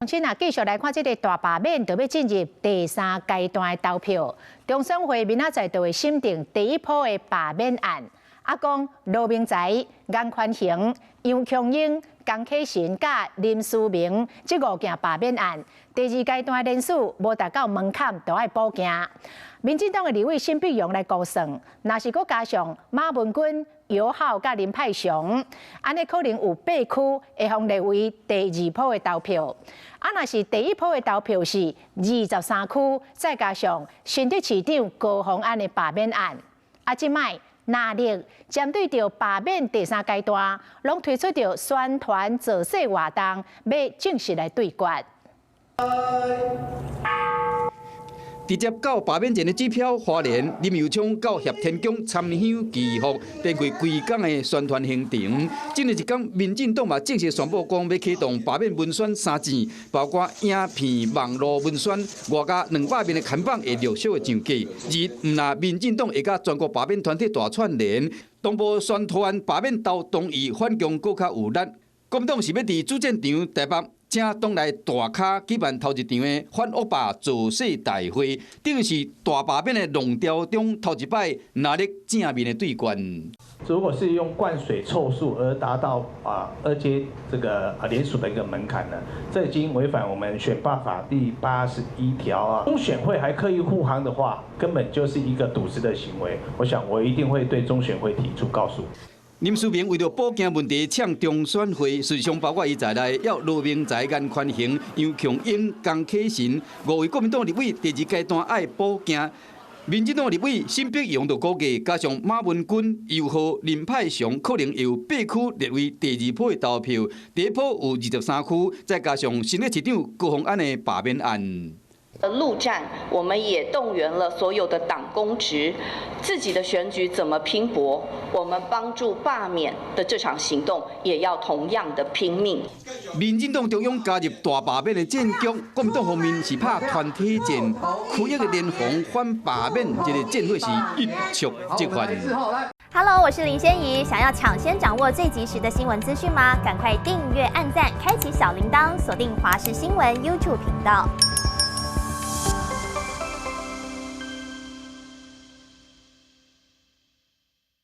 親啊，繼續來看這个大罷免，就欲進入第三階段的投票。中選會明仔載就會審定第一波的罷免案。啊，講羅明才、顏寬恆、楊瓊英、江啟臣佮林思明這五件罷免案，第二階段人數無達到門檻，就愛補件。民進黨的立委沈碧榮來估算，若是閣加上馬文君、游皓佮林派雄，按呢可能有八區會予列為第二波的投票。啊，若是第一波的投票是23區，再加上新竹市長高虹安的罷免案，啊，這擺藍綠針對著罷免第三階段，攏推出著宣傳造勢活動，欲正式來對決。直接到罷免前的指標，花蓮林右昌到協天宮參香祈福，展開規工的宣傳行程。這日一工，民進黨嘛正式宣布講欲啟動罷免文宣三戰，包括影片、網路文宣，外加200面的看板會陸續的上架。而毋但民進黨會佮全國罷免團體大串聯，同步宣傳罷免投同意反共閣較有力。國民黨是欲佇主戰場台北，請黨內大咖舉辦頭一場的反惡霸造勢大會，等於是大罷免的浪潮中頭一擺藍綠正面的對決。如果是用灌水湊數而達到二階這個聯署的一個門檻呢，這已經違反我們選罷法第81條啊。中選會還刻意護航的話，根本就是一個瀆職的行為。我想我一定會對中選會提出告訴。林思明為著補件問題嗆中選會，事實上包括伊在內，猶羅明才、顏寬恆、楊瓊英、江啟臣五位國民黨立委第二階段愛補件。民進黨立委沈碧榮就估計，加上馬文君、游皓、林派雄，可能有八區列為第二波的投票。第一波有23區，再加上新竹市長高虹安的罷免案。陸戰，我們也動員了所有的黨公職，自己的選舉怎麼拼搏，我們幫助罷免的這場行動也要同樣的拼命。民進黨中央加入大罷免的戰局，國民黨方面是拍團體戰，區域的聯防反罷免，這個戰火是一觸即發。 Hello，我是林仙怡，想要搶先掌握最及時的新聞資訊嗎？趕快訂閱、按讚、開啟小鈴鐺，鎖定華視新聞 YouTube 頻道。